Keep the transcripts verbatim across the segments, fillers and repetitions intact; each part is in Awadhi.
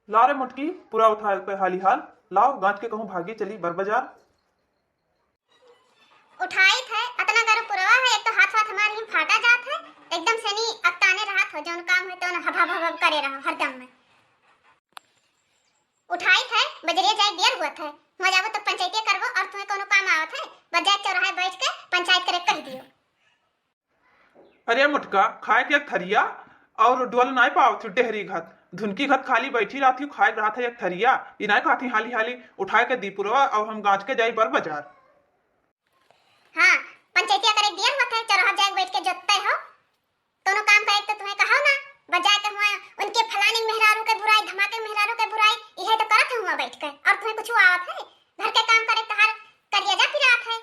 ला रे मोटकी, पुरवा उठाए के हाली हाल, लाओ गांज के कहूँ भागी चली बर बाजार। उठाइत है, अतना गरम पुरवा है, एक तो हाथ वाथ हमार ही फाटा जात है, एकदम से नी अकताने रहत हो, जौन काम है तौन हब हब हब हब करे रहो हरदम में। उठाइत है, बजरिया जाए दियर हुआ है, हुआ जाबो तो पंचायतिया करबो और तुम्हें कोनो काम आवत है, बस जाए चौराहे बैठ के पंचायत करे कह दियो। अरे मोटका, खाए के एक थरिया और डोल नाय पावत हूँ, डेहरी घत, धुनकी घत खाली बैठी रहती हूँ, खाए के रहत है एक थरिया, ई नाय कहती हाली हाली उठाए के दी पुरवा और हम गांज के जाई बर बाजार। हाँ, पंचायतिया करे दिया होत है, चौराहा जाए बैठ के जोतते हो, कोनो काम करे तो तुम्हें कहो ना, बजाए के हुआ उनके फलाने मेहरारू के बुराई, धमाके मेहरारू के बुराई, इहे तो करत है हुआ बैठ के, और तुम्हें कुछ आवत है? घर के काम करे तहार करिया जा पिरात है।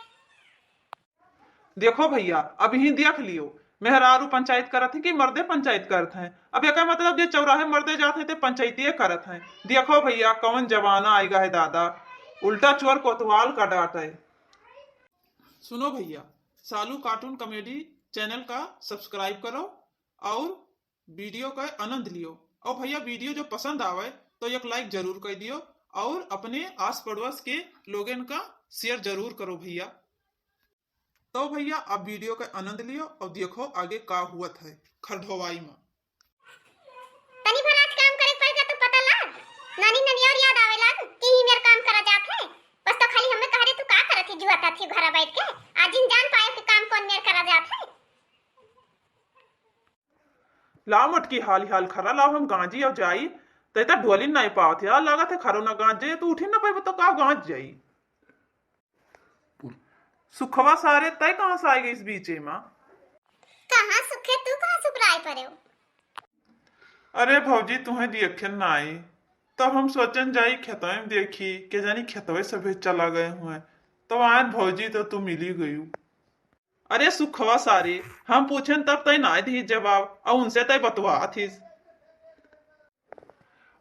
देखो भैया, अब ही देख लियो, मेहरारू पंचायत करत है कि मर्दे पंचायत करत हैं। अब एकर मतलब जे चौराहे मर्दे जात हैं ते पंचायतिये करत हैं। देखो भैया, कौन जमाना आएगा है दादा, उल्टा चोर कोतवाल का डांट है। सुनो भैया, सालू कार्टून कॉमेडी चैनल का सब्सक्राइब करो और वीडियो का आनंद लियो। और भैया, वीडियो जो पसंद आवे तो एक लाइक जरूर कर दियो और अपने आस पड़ोस के लोगन का शेयर जरूर करो भैया। तो भैया, आप वीडियो का आनंद लियो और देखो आगे का हुआ है खरढोवाई में। तनी भर आज काम करे पड़ गया तो पता लाग, नानी नानी और याद आवे लाग कि ही मेर काम करा जात है। बस तो खाली हमें कह रहे तू का करत ही जुआता थी घरा बैठ के, आज इन जान पाए कि काम कौन मेर करा जात है। लाओ मोटकी, हाली हाल खरा लाओ, हम गांजी और जाई। तै तो ढोली नहीं पावत है, लागत है खरो ना गांजे तो उठी ना पाए तो का गांज जाई। सुखवा सारे, तय कहाँ से आए गई इस बीचे में? कहाँ सुखे, तू कहाँ सुखराय पड़े हो? अरे भौजी, तुहें देखे नाई, तब हम सोचन जाई खेतवे में देखी, के जानी खेतवे सभे चला गए हुए। तब आयन भौजी तो तू मिली गयू। अरे सुखवा सारे, हम पूछेन तब तय नाई दी जवाब, और उनसे तय बतवा थीस।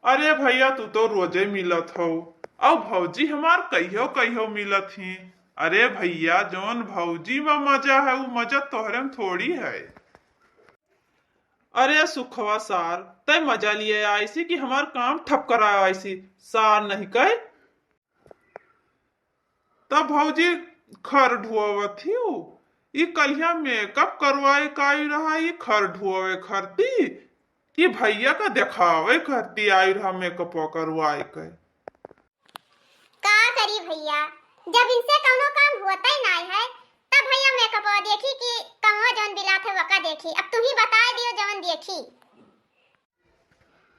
अरे भैया, तू तो रोजे मिलत हो, और भौजी हमार कहियो कहियो मिलत ही। अरे भैया, जौन भौजी में मजा है, वो मजा तोहरे में थोड़ी है। अरे सुखवा सार, तय मजा लिए आइसी कि हमार काम ठप करा आइसी, सार नहीं कहे। तब भौजी खर ढुआवत ही उ। ई कलिया मेकअप करवाए का आई रहा, ई खर ढुआवे खरती, कि भैया का देखावे खरती आई रहा मेकअप करवाए के। का करी भैया, जब इनसे कौनो काम होता ही नाई है, तब भैया मेकअप देखी कि कौनो जौन बिलात है वका देखी। अब तुम ही बता दियो जौन देखी।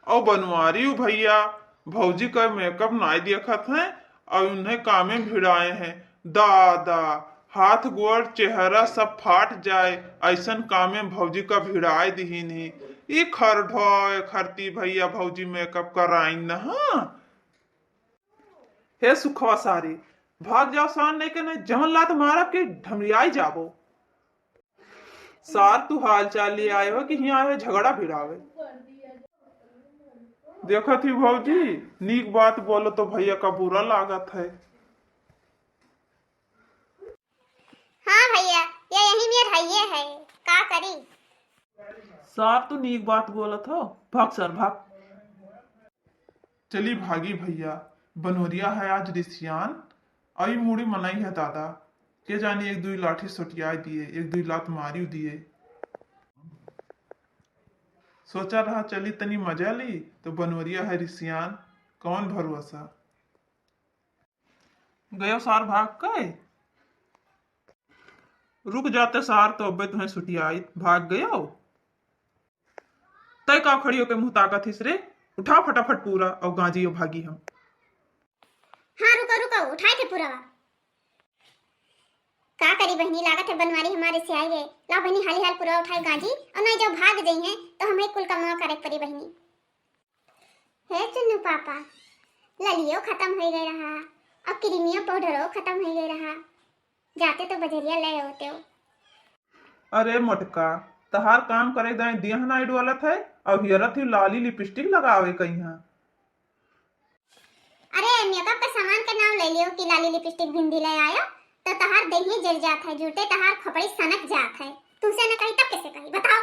और बनवारी उ भैया, भौजी का मेकअप नाई देखत हैं और उन्हें कामे में भिड़ाए हैं। दादा, हाथ गोड़ चेहरा सब फाट जाए, ऐसन कामे में भौजी का भिड़ाए दिहिन ही। ई खर ढोए खरती भैया भौजी मेकअप कराइन न, हाँ। हे सुखवा सारी, भाग जाओ सान नहीं के, नहीं जमन लात मारब के ढमरियाई जाबो। सार तू हाल चाल लिए आए हो कि हियाँ आए हो झगड़ा भिड़ावे? देखत ही भौजी, नीक बात बोलो तो भैया का बुरा लागत है। हाँ भैया, ये यही मेर हइये है, का करी? सार तू नीक बात बोलत हो, भाग सार भाग। चली भागी भैया, बनोरिया है आज रिसियान, आई मुड़ी मनई है दादा, के जानी एक दुई लाठी सोटियाई दिए, एक दुई लात मारियो दिए। सोचा रहा चली तनी मजा ली, तो बनोरिया है रिसियान, कौन भरोसा। गयो सार भाग के? रुक जाते सार, तो अबे तुम्हें सुटियाई, भाग गयो। तय का खड़ी होके मुँह ताकत हिस रे? उठाओ फटाफट पूरा और गांजियो भागी हम। हाँ, रुको, रुको, उठाए थे पूरा। का करी बहिनी, लागत है बनवारी हमारे से आई है। ला बहिनी, हाली हाल पूरा उठाए गांजी, और नहीं जब भाग जाई हैं, तो हमें कुल कमवा करे पड़ी बहिनी। हे चुन्नू पापा, ललियो खत्म हो गए रहा, और क्रीमियो पाउडरो खत्म हो गए रहा, जाते तो बजरिया ले होते हो। अरे मोटका, तहार काम करे दाएं देह नाई डोलत है, और हियरत ही लाली लिपस्टिक लगावे कहीं। अरे, मेकअप के सामान के नाम ले लियो कि लाली लिपस्टिक बिंदी ले आयो, तो तहार देही जल जात है, जूठे तहार खोपड़ी सनक जात है। तुमसे न कही तब कैसे कही, बताओ?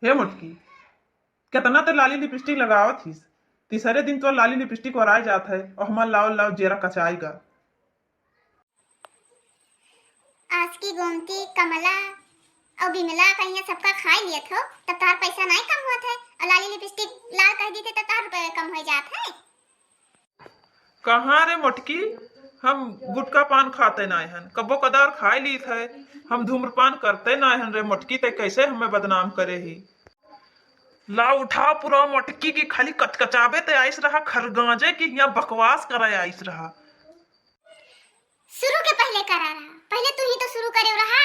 हे मोटकी, कितना तो लाली लिपस्टिक लगावत हिस, तीसरे दिन तो लाली लिपस्टिक ओराय जात है और हमार लाव लाव जेरा कचाएगा। आज की गोमती, कमला और बिमला कहिया सबका खाए लियत हो, तब तोहार पैसा नाहीं कम होत है, और लाली लिपस्टिक लाल कह दी थे तब तोहार रुपये कम हो जात है। कहाँ रे मोटकी, हम गुटखा पान खाते नाय हन, कबो कदार खाए लीत है, हम धूम्रपान करते नाय हन रे मोटकी, ते कैसे हमें बदनाम करे ही? ला उठा पूरा मोटकी की खाली कचकचावे ते आइस रहा, खरगांजे की हियाँ बकवास करे आइस रहा। शुरू के पहले करा रहा, पहले तू ही तो शुरू करे रहा।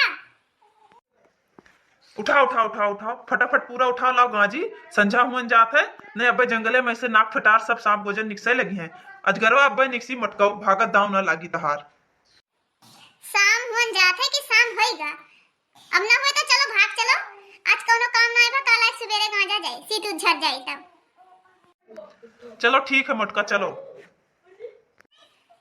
उठा, उठा, उठा, उठा, फटाफट पूरा उठा लाओ गांजी, संझा हुअन जात है, नहीं अब्बे जंगले में से नाग फटार सब सांप गोजर निकसे लगी हैं। अजगरवा अब्बे निकसी मटकाऊ, भागत दाव ना लागी तहार। शाम हुअन जात है कि शाम होइगा? अब ना होए तो चलो भाग चलो, आज कौनो काम ना आए बा, काल आज सुबेरे गांजा जाए, सीत उत झर जाए तब। चलो ठीक है मोटका, चलो।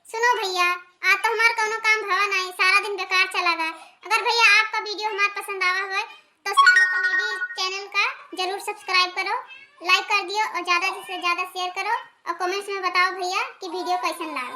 सुनो भैया, आज तो हमार कौनो काम भवा नाहीं, सारा दिन बेकार चला गा। अगर भैया आपका वीडियो हमार पसंद आवा होए तो सालू कॉमेडी चैनल का जरूर सब्सक्राइब करो, लाइक कर दियो और ज्यादा से ज्यादा शेयर करो और कमेंट्स में बताओ भैया कि वीडियो कैसन लाग।